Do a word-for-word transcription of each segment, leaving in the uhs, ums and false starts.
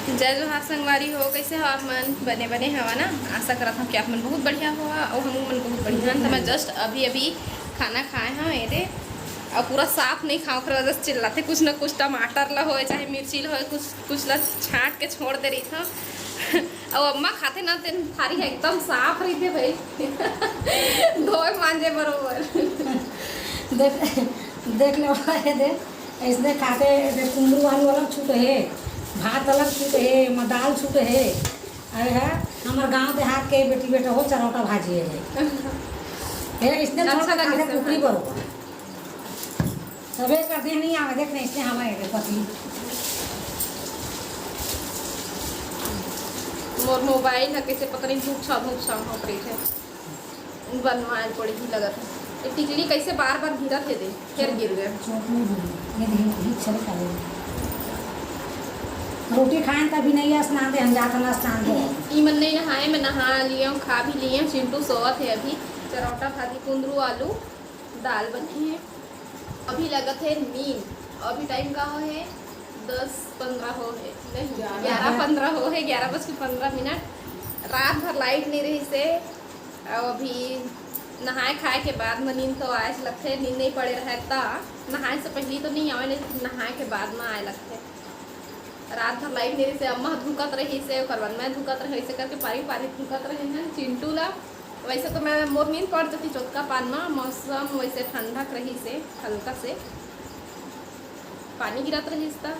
जय जोहार संगवारी हो, कइसे हो आप मन? बने बने हवा ना? आशा करत हव कि आप मन बहुत बढ़िया होहा अउ हमू मन बहुत बढ़िया हन। त मैं just अभी अभी खाना खाए हव, ये दे, अउ पूरा साफ नइ खाव, ओकर वजह से चिल्लाथे। कुछ न कुछ टमाटर ला होय चाहे मिर्ची ला होय, कुछ कुछ ला छांट के छोड़ दे रहिथव। अउ अम्मा खाथे ना, तेन थारी ह एकदम साफ रहिथे भाई। धोए मांजे बरोबर। देख, देख ले भाई, देख, अइसने खाथे, देख, कुंदरू आलू अलग छूटे हे, भात अलग छूटे हे, म दाल छूटे हे। अरे है, हमर गांव देहात के बेटी बेटा हो, चरौटा भाजी हे। हे, अइसने छोड़ अच्छा के लगे खाथे सब। कुकरी बरोबर। तबे कर दे नहीं आवे, देख नहीं, इसने हवा है, पतली। मोर मोबाइल ह कइसे पता नहीं धूप छाव, धूप छाव होत रहिथे। बनवाए ल पड़ही लगत हे। ये टिकली कइसे बार बार गिरत हे दे, फेर गिर गे। चोट नहीं हुई, ये देख, ये चल खा ले। रोटी खाए तभी नहीं है, स्नान दे, हम जात ना स्नान दे। ई मन नहीं नहाए, मैं नहा लियो, खा भी लियो। चिंटू सोवत हे अभी। चरौटा भाजी, कुंदरू आलू, दाल बनी हे। अभी लगत हे नींद। अभी टाइम का हो हे? दस पन्द्रह हो हे, नहीं, ग्यारह। ग्यारह पन्द्रह हो हे, ग्यारह बज के पन्द्रह मिनट। रात भर लाइट नहीं रहिस हे, अउ अभी नहाए खाए के बाद म नींद तो आए लगथे। नींद नहीं पड़े रहे त नहाए से पहली तो नहीं आवे, लेकिन नहाए के बाद म आए लगथे। रात भर लाइट नहीं रहिस हे, अम्मा धुकत रहिस हे, ओकर बाद मैं धुकत रहे, ऐसे करके पारी पारी धुकत रहे हैं चिंटू ला। वैसे तो मैं, मोर नींद पड़ जाती चोतका पान में, मौसम वैसे ठंडक रहिस हे हल्का से, पानी गिरत रहिस त,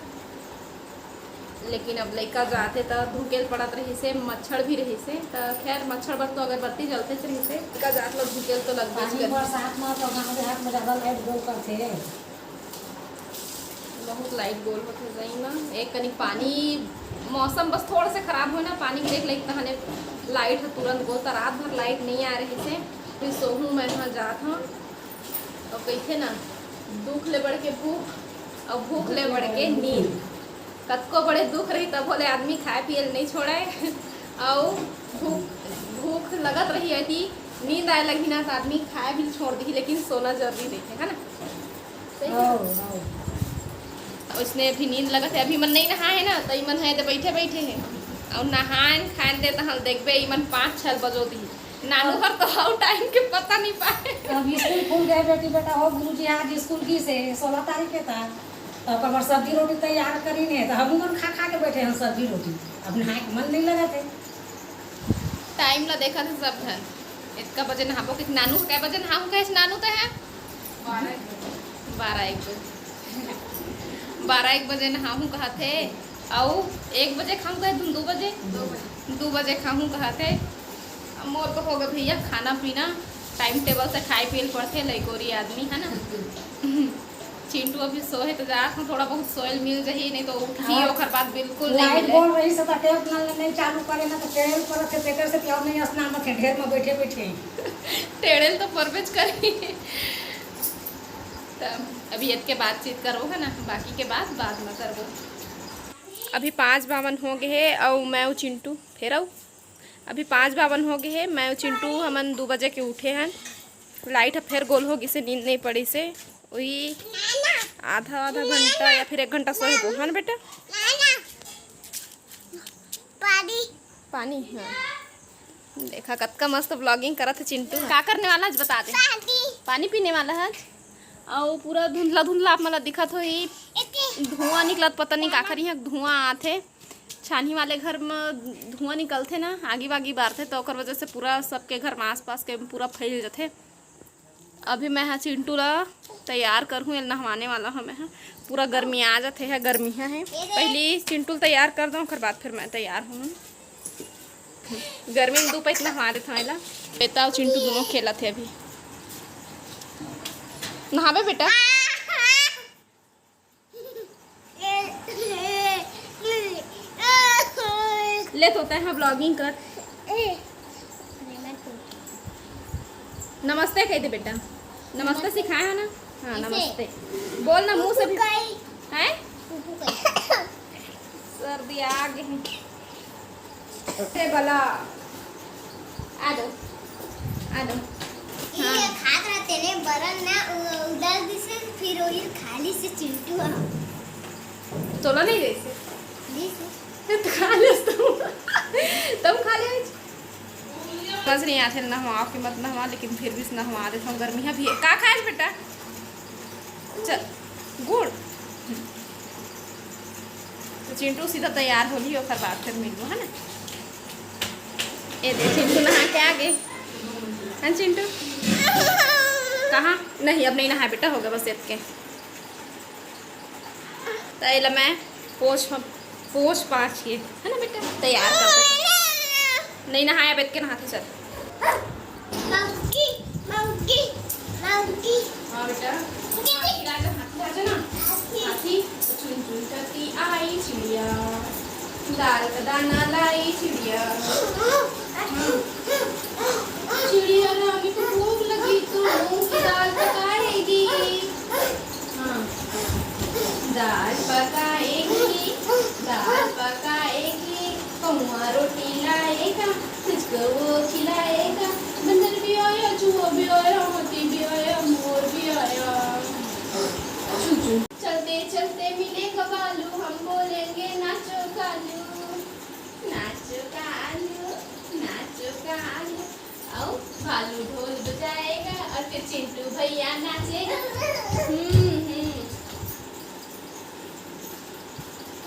लेकिन अब लइका जाथे त धुकेल पड़त रहिस हे, मच्छर भी रहिस हे। त खैर, मच्छर बर तो अगरबत्ती जलतेच रहिस हे, लइका जात ल धुकेल तो लगबेच पानी करही। बरसात में तो गाँव देहात में ज्यादा लाइट गोल करथे। बहुत लाइट गोल होथे सही में। एक कनी पानी, मौसम बस थोड़ा से खराब हो ना, पानी गिरे के लइक तहने लाइट ह तुरंत गोल। त रात भर लाइट नहीं आ रहिस हे, फिर सोहूँ मैं ह जात हूँ। अउ कहिथे ना, दुख ले बढ़ के भूख, अउ भूख ले बढ़ के नींद। कतको बड़े दुख रही, तभो ले आदमी खाए पिए ल नहीं छोड़े। अउ भूख, भूख लगत रही है कि नींद आए लगही ना, त आदमी खाए भी छोड़ दिही, लेकिन सोना जरूरी रहिथे, है ना? सही है। हाँ, हाँ। ओइसने अभी नींद लगत हे, अभी मन नहीं नहाए हे ना, त ई मन हे त बैठे बैठे हे। अउ नहान खान दे तहन देखबे, ई मन पाँच छह बजो दिही। नानू हर तो हर टाइम के पता नहीं पाए। अब स्कूल खुल गए बेटी बेटा हो, गुरुजी आज स्कूल गिस हे, सोलह तारीख के था, तो ओकर बाद सब्जी रोटी तैयार करी ने, तो हमू मन खा खा के बैठे हैं सब्जी रोटी। अब नहाए के मन नहीं लगत हे। टाइम ला देखत हे सब झन, इतका बजे नहाबो कि नानू, कै बजे नहाहूँ कहे नानू ते है? बारह एक बजे। बारह एक बजे नहाहूँ कहत हे, अउ एक बजे खाहूँ कहे, दू बजे, दो बजे। दू बजे खाहूँ कहत हे। अब मोर तो होगे भैया खाना पीना, टाइम टेबल से खाए पिए ल पड़थे, लइकोरी आदमी है ना। चिंटू अभी सोहे तो जात हूँ, थोड़ा बहुत सोयल मिल जही, नहीं तो उठही, हाँ। ओकर बाद बिल्कुल नहीं लाइट मिले। बोल रही से तो टेप नल नहीं चालू करे ना, तो टेढ़ेल परत हे, तेकर से कि और नहीं स्नान होथे, ढेर में बैठे बैठे। टेढ़ेल तो परबेच करी। तब अभी एतके बातचीत करबो है ना, बाकी के बात बाद में करबो। अभी पाँच बावन हो गए हे, अउ मैं अउ चिंटू फेर अउ अभी पाँच बावन हो गए हे, मैं अउ चिंटू हमन दू बजे के उठे हन। लाइट ह फेर गोल हो गिसे, नींद नहीं पड़िसे। वही आधा, आधा घंटा या फिर एक घंटा सोए हो, है ना बेटा? पानी। पानी, हाँ। देखा कतका मस्त vlogging करत हे चिंटू। का करने वाला आज बता दे। पानी। पानी पीने वाला है। अउ पूरा धुंधला धुंधला आप मन ला दिखत होही। एके। धुआं निकलत, पता नहीं काखर इहाँ धुआं आथे। छानही वाले घर म धुआं निकलथे ना, आगी वागी बारथे, त ओकर वजह से पूरा सबके घर म आसपास के पूरा फैल जथे। अभी मैं ह चिंटू ला तैयार करहूँ, एल नहवाने वाला हूँ मैं ह। पूरा गर्मी आ जथे है, गर्मी है, है। पहली चिंटू ल तैयार कर दऊँ, ओकर बाद फिर मैं तैयार हूँ। गर्मी में दू पैक नहवा देथव एला। बेटा अउ चिंटू दोनों खेलत हे अभी। नहाबे बेटा? ले तो तैं ह vlogging कर। नमस्ते कह दे बेटा। नमस्ते नमस्ते। सिखाया है ना? हाँ, इसे। नमस्ते। बोल ना मुंह से भी। फुफू कही। हैं? फुफू कही। सर्दी आ गई। ए बला। आ दो। आ दो। ये हाँ। खात रहते ने बरन ना, उ-, उधर दिसे, फिर वही खाली से चिंटू आ। तोला नहीं जैसे? दिसे। तो खा ले तुम। तुम खा ले। समझ नहीं आते, नहवा के मत नहवा, लेकिन फिर भी नहवा देता हूँ। गर्मी है भी। का खाए बेटा? चल, गुड़। तो चिंटू सीधा तैयार हो ली, ओकर बाद फिर मिलबो, है ना? ये दे, चिंटू नहा के आ गए। हाँ चिंटू, कहाँ? नहीं, अब नहीं नहाए बेटा, हो गया बस इतके। तो एला मैं पोछ, पोछ पाछ के, है ना बेटा, तैयार कर दे। नहीं नहाया, बेट के नहाते चल। मौकी, मौकी, मौकी। हाँ बेटा। हाथी ला जा, हाथी ला जा ना। हाथी। हाथी। चुन चुन करती आई चिड़िया, दाल का दाना लाई चिड़िया। हाँ। चिड़िया रानी को भूख लगी तो मूंग की दाल पकाएगी। हाँ। दाल पकाएगी, दाल पकाएगी, कौआ रोटी लाएगा, तुझको वो खिलाएगा। बंदर भी आया, चूहा भी आया, हाथी भी आया, मोर भी आया। चू चू। चलते चलते मिलेगा बालू, हम बोलेंगे नाचो कालू, नाचो कालू, नाचो कालू। आओ, भालू ढोल बजाएगा और फिर चिंटू भैया नाचेगा। हम्म, हम्म।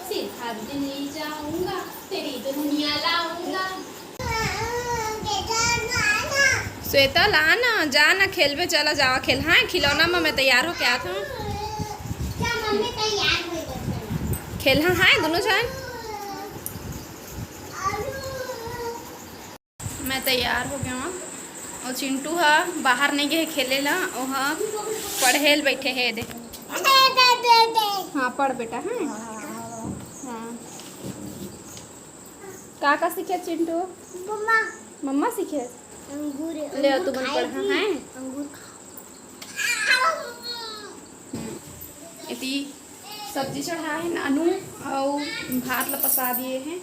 सीधा दिल्ली जाऊंगा, तेरी दुनिया लाऊंगा। श्वेता, ला ना, जा ना, खेलबे, चला जावा खेल। हाँ, खिलौना में मैं तैयार होके आत हूँ। क्या मम्मी तैयार हो गई? खेल, हाँ, हाँ, दोनों जन। मैं तैयार हो गया हूँ। और चिंटू हा बाहर नहीं गए खेले ला, वो हा पढ़े ल बैठे है। दे, हाँ, पढ़ बेटा। हाँ, हाँ। का का सीखे चिंटू? मम्मा। मम्मा सीखे। अंगूर, ले, अंगूर तू मन खाएगी। पढ़ा है। अंगूर खा। हम्म। इति सब्जी चढ़ा है नानू, अउ भात ला पसा दिए हैं।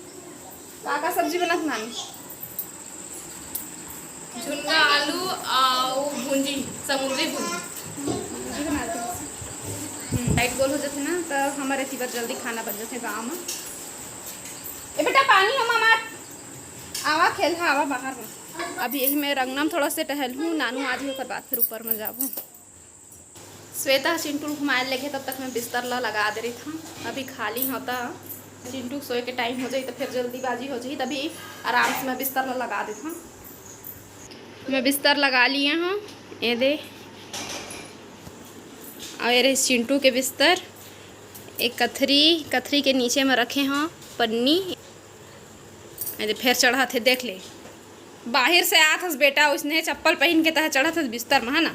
का का सब्जी बनत नानू? झुनगा आलू अउ भुंजी, समुद्री भुंजी। भुंजी बना के। हम्म, लाइट गोल हो जाथे ना, त हमर एती बर जल्दी खाना बन जाथे गाँव म। ए बेटा, पानी ओमा मत। आवा खेलहा, आवा बाहर म। अभी यही मैं रंगना म थोड़ा से टहलहूँ, नानू आ जाही, ओकर बाद फिर ऊपर म जाबो। श्वेता ह चिंटू ल घुमाए लेगे, तब तक मैं बिस्तर ला लगा दे रही था। अभी खाली होता चिंटू के सोए के टाइम हो जाही, तो फिर जल्दीबाजी हो जाही, तभी आराम से मैं बिस्तर ला लगा देता। मैं बिस्तर लगा लिए हूँ, ये दे। और ये रहे चिंटू के बिस्तर, एक कथरी, कथरी के नीचे में रखे हूँ पन्नी। अरे, फेर चढ़त हे, देख ले। बाहिर से आत हस बेटा, उसने चप्पल पहिन के तह चढ़त हस बिस्तर म, है ना?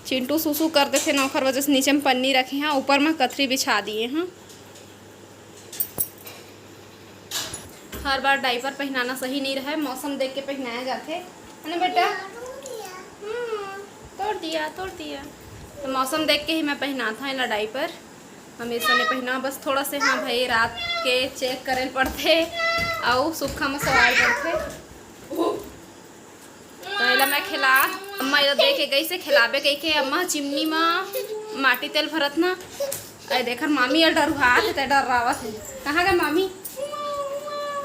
चिंटू सुसु कर देथे ना, ओखर वजह से नीचे म पन्नी रखे हैं, ऊपर म कथरी बिछा दिए हैं। हर बार डायपर पहिनाना सही नहीं रहे, मौसम देख के पहिनाया जाथे, है ना बेटा? हम्म, तोड़ दिया, तोड़ दिया। तो मौसम देख के ही मैं पहिनात हूँ एला डायपर। हमेशा नहीं पहिना, बस थोड़ा से, हाँ भाई, रात के चेक करे ल पड़थे, अउ सुक्खा म सवाए पड़थे। तो एला मैं खिला, अम्मा एला दे के गई से खिलाबे कहिके, अम्मा चिमनी म माटी तेल भरत ना। अरे देखर मामी एला डरुहात हे, ते डर्रावत हे। कहाँ गए मामी?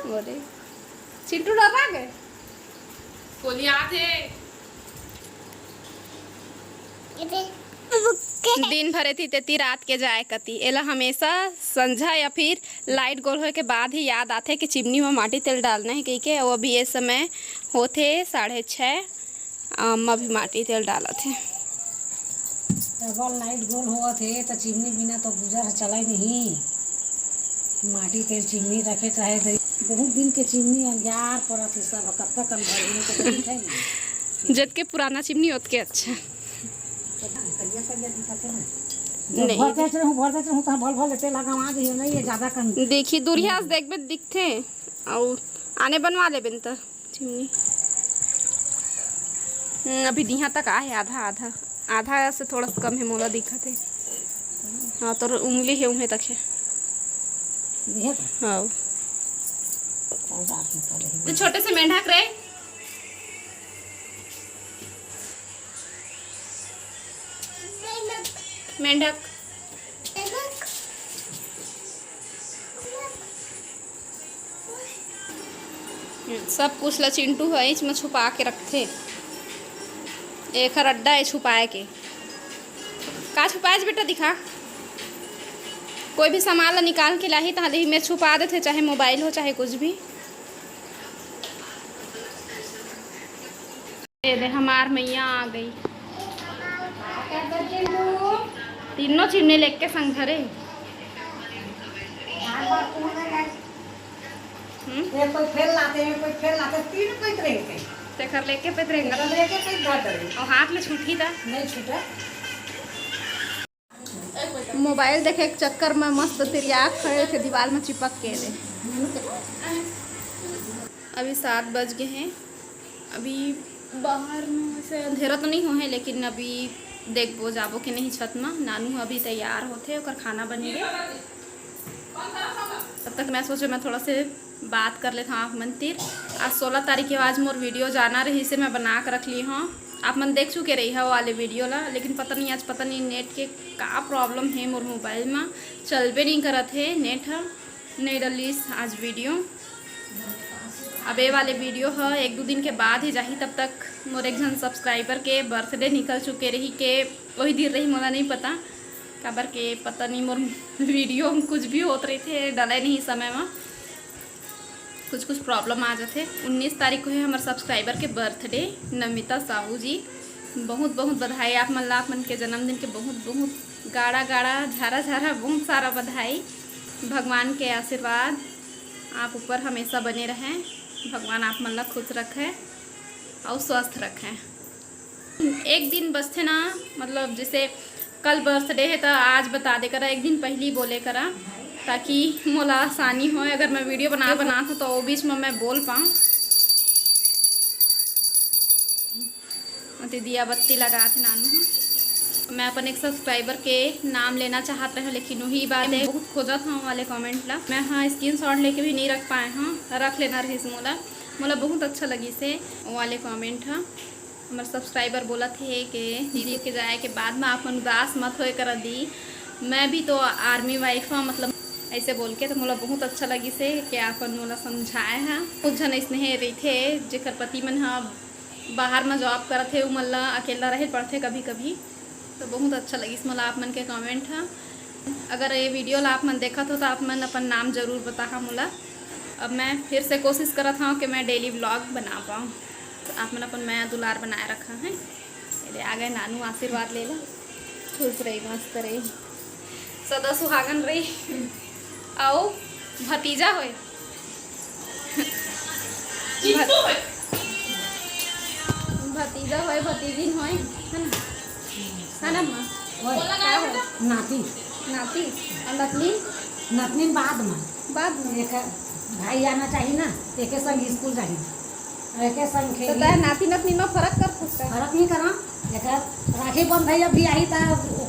बोले, चिंटू डर्रा गए? कोलियात हे। दिन भर एती तेती रात के जाए कती। एला हमेशा संझा या फिर लाइट गोल होए के बाद ही याद आथे कि चिमनी म माटी तेल डालना हे कहिके। अउ अभी ये समय होथे साढ़े छः, अम्मा भी माटी तेल डालत हे। डबल लाइट गोल होवत हे, त चिमनी बिना तो गुजर चलय नहीं। माटी तेल चिमनी रखे चाहे तो बहुत दिन के चिमनी अंधियार पड़त हे सब, कतका कन भर दिन के तो दिखे नहीं। जतके पुराना चिमनी, ओतके अच्छा। करिया करिया दिखत हे ना। जब नहीं। भर देत रहूं, भर देत रहूं, तहाँ भल भल तेल लगा वहाँ जे नहीं, ये ज्यादा कन। देखी, दूरिहा से देखबे दिखथे, अउ आने बनवा लेबे न त। चिमनी। हम्म, अभी दिहा तक आहे, आधा, आधा, आधा से थोड़ा सा कम है, मोला दिखत है। हाँ, तोर उंगली है, उहे तक है। दिहा तक? हाँ। चल, रात में कर लेंगे। तो छोटे से मेंढक रे। मेंढक। सब कुछ ल चिंटू ह एच म छुपा के रखथे। एखर अड्डा ए छुपाए के। का छुपाएच बेटा, दिखा। कोई भी सामान ल निकाल के लाही, तहाँ ले ही में छुपा देथे, चाहे मोबाइल हो, चाहे कुछ भी। ये दे, हमार मैया आ गई। तीनों चिन्ने लेके संग धरे। हम्म? ये कोई फेल लाते हैं, कोई फेल लाते हैं, तीन कोई करेंगे। तेखर लेके पे तेरे तेखर लेके पे धर दे। और हाथ में छूटी था। नहीं छूटा। मोबाइल देखे के चक्कर में मस्त तिरिया खड़े थे, दीवार में चिपक के ले। अभी सात बज गए हैं। अभी बाहर में वैसे अंधेरा तो नहीं हुआ है, लेकिन अभी देखबो जाबो कि नहीं छत में। नानू अभी तैयार होथे, ओकर खाना बनी गे। तब तक मैं सोचे मैं थोड़ा से बात कर लेता हूँ आप मन तीर। आज सोलह तारीख के, आज मोर वीडियो जाना रही से मैं बना के रख ली हूँ। आप मन देख चुके रही हो वाले वीडियो ला, लेकिन पता नहीं आज पता नहीं नेट के का प्रॉब्लम है मोर मोबाइल में, चलबे नहीं करत है नेट ह। नहीं डलिस आज वीडियो। अब ये वाले वीडियो ह एक दो दिन के बाद ही जाही, तब तक मोर एक झन सब्सक्राइबर के बर्थडे निकल चुके रही के वही दिन रही, मोला नहीं पता काबर के पता नहीं मोर वीडियो में कुछ भी होत रही थे, डले नहीं समय में कुछ कुछ प्रॉब्लम आ जाथे। उन्नीस तारीख को है हमारे सब्सक्राइबर के बर्थडे, नमिता साहू जी। बहुत बहुत बधाई आप मन ला, आप मन के जन्मदिन के बहुत बहुत गाड़ा गाड़ा झारा झारा बहुत सारा बधाई। भगवान के आशीर्वाद आप ऊपर हमेशा बने रहें। भगवान आप मन ला खुश रखे और स्वस्थ रखे। एक दिन बचथे ना, मतलब जैसे कल बर्थडे है तो आज बता दे करा, एक दिन पहली बोले करा, ताकि मोला आसानी होए। अगर मैं वीडियो बना बनात हूँ तो वो बीच में मैं बोल पाऊँ। अउ ते दिया बत्ती लगात हे नानू ह। मैं अपन एक सब्सक्राइबर के नाम लेना चाहत रहे, लेकिन वही बात है, बहुत खोजत हूँ वाले कमेंट ला। मैं हाँ स्क्रीनशॉट लेके भी नहीं रख पाए हूँ, रख लेना रहिस मोला। मोला बहुत अच्छा लगिस हे वो वाले कमेंट ह। हमर सब्सक्राइबर बोलत हे कि दीदी के जाए के बाद में आप मन उदास मत होए करा दी, मैं भी तो आर्मी वाइफ हूँ, मतलब ऐसे बोल के तो मोला बहुत अच्छा लगिस हे कि आप मन मोला समझाए हैं। कुछ झन अइसने रहिथे जेकर पति मन ह बाहर में जॉब करत हे, उमन ला अकेला रहे पड़थे कभी कभी। तो बहुत अच्छा लगिस मोला आप मन के कमेंट ह। अगर ये वीडियो ला आप मन देखत हो तो आप मन अपन नाम जरूर बताहा मोला। अब मैं फिर से कोशिश करत हूँ कि मैं डेली व्लॉग बना पाऊँ। तो आप मन अपन मया दुलार बनाए रखा है। ये ले आ गए नानू, आशीर्वाद ले ला। खुश रही, मस्त रही, सदा सुहागन रही। आओ भतीजा होए। भत-, भतीजा होए, भतीजिन होए, है ना? है ना माँ? ओए, का होए? नाती। नाती? और नतनीन? नतनीन बाद में। बाद में? एक भाई आना चाहिए ना, एके संग स्कूल जाही। और एके संग तो खेली। तैं नाती नतनीन में फर्क कर सकता है? फर्क नहीं करा। एकर राखी बंधई अभी आही त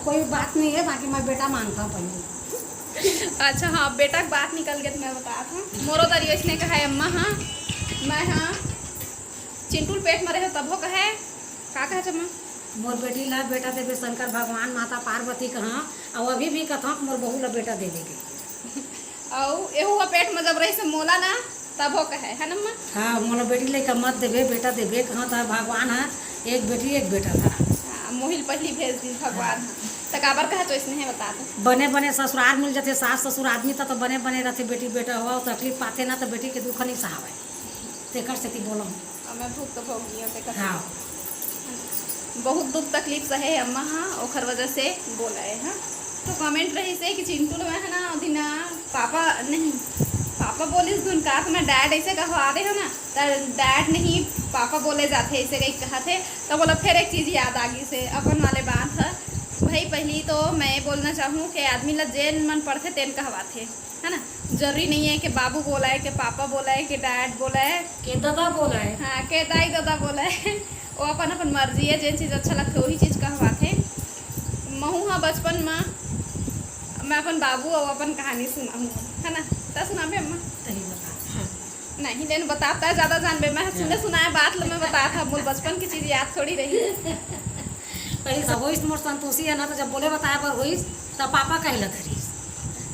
कोई बात नहीं है, बाकी मैं बेटा मांगता हूँ पहले। अच्छा हाँ, बेटा के बात निकल गए तो मैं बतात हूँ। मोरो दरी वैसने कहा है अम्मा, हाँ मैं हाँ चिंटू ल पेट में रहे तभो कहे, का कहे अम्मा? मोर बेटी ला बेटा देवे शंकर भगवान माता पार्वती कहा, और अभी भी कथा मोर बहू ला बेटा देवे के। अउ एहू ह पेट म जब रहिस मोला ना, तभो कहे, है ना अम्मा? हाँ, मोला बेटी लइका मत देबे, बेटा देबे, कहाँ त भगवान ह एक बेटी एक बेटा था। हाँ, मोहिल पहिली भेज दिन भगवान ह। त काबर कहे तो इसने है बता दो। बने बने ससुराल मिल जाथे, सास ससुर आदमी त, त बने बने रथे, बेटी बेटा हुआ, तकलीफ पाथे ना, त बेटी के दुख नहीं सहावे। तेकर सेती बोलो। अब मैं भुगत भोगी हूँ, तेकर हाँ। बहुत दुख तकलीफ सहे हे अम्मा हा, ओखर वजह से बोला है, हाँ। तो कमेंट रहिस हे कि चिंटू ल मैं है ना, ओदी ना पापा नहीं, पापा बोलिस धुन का, तो मैं डैड ऐसे कहवा दे हो ना, त डैड नहीं पापा बोले जाथे, ऐसे कहीं कहा थे। तो बोला फिर एक चीज़ याद आ गई से अपन वाले बात है। भाई पहली तो मैं ये बोलना चाहूँ कि आदमी ला जेन मन पड़थे तेन कहवाथे, है ना? जरूरी नहीं है कि बाबू बोला है, कि पापा बोला है, कि डैड बोला है, के दादा बोला है। हाँ, के दाई दादा बोला है। वो अपन अपन मर्जी है, जेन चीज़ अच्छा लगथे वही चीज़ कहवाथे। महू हा बचपन में मैं अपन बाबू और अपन कहानी सुनाहूँ, है ना? त सुनाबे अम्मा? तही बता। हाँ। नहीं, लेन बताता है, ज़्यादा जानबे। मैं सुने सुनाए बात ल मैं बताथा, मोर बचपन की चीज़ याद थोड़ी रही। पहले सब होइस मोर संतोषी है ना, तो जब बोले बताए बर होइस, तब पापा कहे ला धरिस।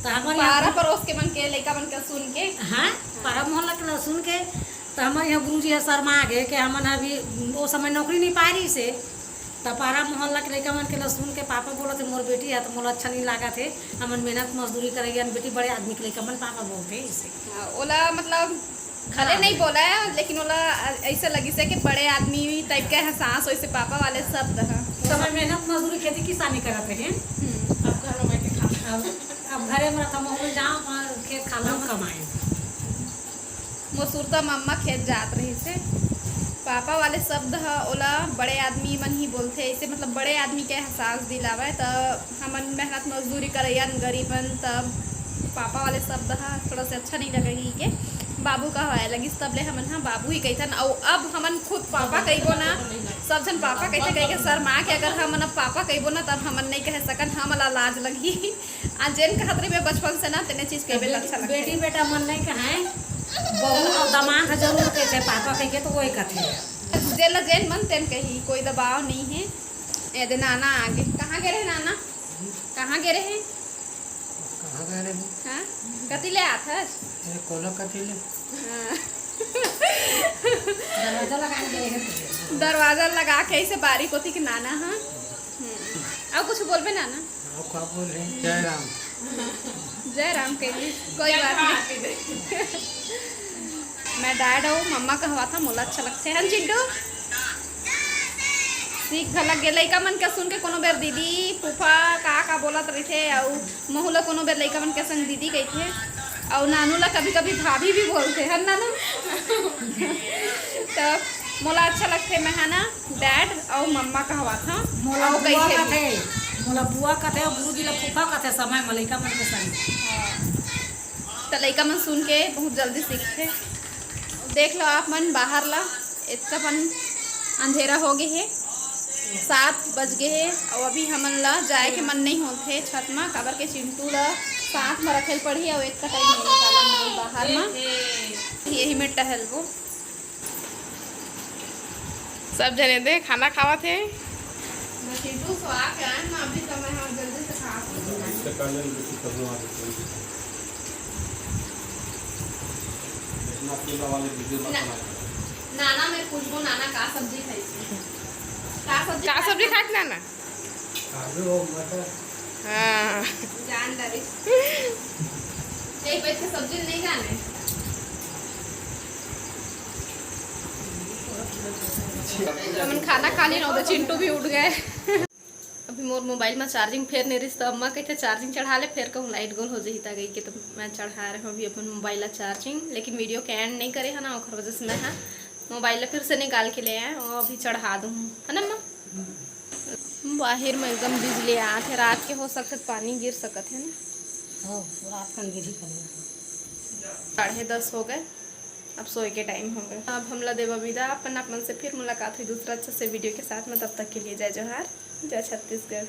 तो हमारे यहाँ पारा पड़ोस के मन के लइका मन के सुन के। हाँ, पारा मोहल्ला के ला सुन के, त हमर यहाँ गुरुजी ह शर्मा गे के हमन ह अभी ओ समय नौकरी नहीं पाए रहिस हे। त पारा मोहल्ला के लइका मन के ल सुन के पापा बोलत हे, "मोर बेटी ह त मोला अच्छा नहीं लागत हे, हमन मेहनत मजदूरी करइया बेटी, बड़े आदमी के लइका मन," पापा बोलथे इसे। हाँ, ओला मतलब भले हाँ। नहीं बोला है, लेकिन ओला ऐसा लगिस हे कि बड़े आदमी टाइप के एहसास होइस हे पापा वाले शब्द ह। उस समय मेहनत मजदूरी खेती किसानी करत रहे। हम्म। अब घर में बैठ के खा। अब, अब घरे में रहता, मोहल्ला जाओ, खेत खाला में कमाए। मोर सुरता म अम्मा खेत जात रहिस हे। पापा वाले शब्द ह ओला बड़े आदमी मन ही बोलथे, ऐसे मतलब बड़े आदमी के एहसास दिलावय। त हमन मेहनत मजदूरी करइया गरीबन, तब पापा वाले शब्द ह थोड़ा से अच्छा नहीं लगे के बाबू कहवाए लगिस, तब ले हमन ह बाबू ही कहिथन। अउ अब हमन खुद पापा कहिबो ना, सब झन पापा कहिथे कहिके शर्मा के अगर हमन अब पापा कहिबो ना, तब हमन नहीं कह सकन, हमला लाज लगही। आ जेन कहत रही मैं बचपन से ना, तेने चीज कहिबे त अच्छा लगथे। बेटी बेटा मन नहीं कहाए, बहू और दामाद ह जरूर कहिथे पापा कहिके, तो वही कथे। जेला जेन मन तेन कही, कोई दबाव नहीं है। ए दे नाना आगे, कहाँ गे रहे नाना? कहाँ गे रहे? कहाँ गे रहे? हाँ, कति ले आत हस? ए, कोला कति ले? हाँ। दरवाजा लगा के गए हैं। दरवाजा लगा के ऐसे बारी कोती के नाना, हाँ। हम्म। अउ कुछ बोलबे नाना? अउ का बोल रहे? जय राम। जय राम के जी, कोई बात नहीं। मैं dad हूँ, मम्मा कहवाथंव, मोला अच्छा लगथे। हन चिंटू? सीख घलक गे लइका मन के सुन के, कोनो बेर दीदी, फूफा, का का बोलत रहिथे, अउ महू ल कोनो बेर लइका मन के संग दीदी कहिथे, अउ नानू ल कभी कभी भाभी भी बोलथे, हन नानू? त मोला अच्छा लगथे, मैं ह ना dad अउ मम्मा कहवाथंव। मोला अउ बुआ कहिथे भी। कथे, मोला बुआ कथे, अउ गुरुजी ल फूफा कथे, समय म लइका मन के संग। हाँ। त लइका मन सुन के बहुत जल्दी सीखथे। देख लो आप मन बाहर ला, इतना पन अंधेरा हो गे हे, सात बज गे हे, अउ अभी हमन ला जाए के मन नहीं होत हे छत मा, काबर के चिंटू ला साथ मा रखे ल पड़ही, अउ इतना टाइम नहीं निकाला हमन बाहर मा, यही में टहलबो। सब जने दे खाना खावत हे। मैं चिंटू सो आके आए ना, अभी तो मैं हाँ जल्दी से खा। इससे पहले भी कुछ करने वाले थे। इतना अकेला वाले वीडियो मत ना, बनाओ। नाना मैं पूछबो, नाना का सब्जी खाई? का सब्जी का खाई? सब्जी खात नाना? आलू और मटर। हाँ। जान डालिस। एक बैठ के सब्जी नहीं जाने। हमन खाना खा ली ना, तो चिंटू भी उठ गए। अभी मोर मोबाइल में चार्जिंग फेर नहीं रहिस, तो अम्मा कहिथे चार्जिंग चढ़ा ले, फेर कहूँ लाइट गोल हो जाही, ता गई के तो मैं चढ़ा रहे हूँ अभी अपन मोबाइल ला चार्जिंग, लेकिन वीडियो के एंड नहीं करे है ना, ओखर वजह से मैं हा मोबाइल ला फिर से निकाल के ले आए और अभी चढ़ा दूँ, है ना अम्मा? बाहिर में एकदम बिजली आत हे, रात के हो सकत पानी गिर सकत हे ना। हो, रात कन गिरही कभी। साढ़े दस हो गए, अब सोए के टाइम हो गए। अब हमला देवा विदा, अपन आप मन से फिर मुलाकात हुई दूसरा अच्छा से वीडियो के साथ में। तब तक के लिए जय जोहार, जय छत्तीसगढ़।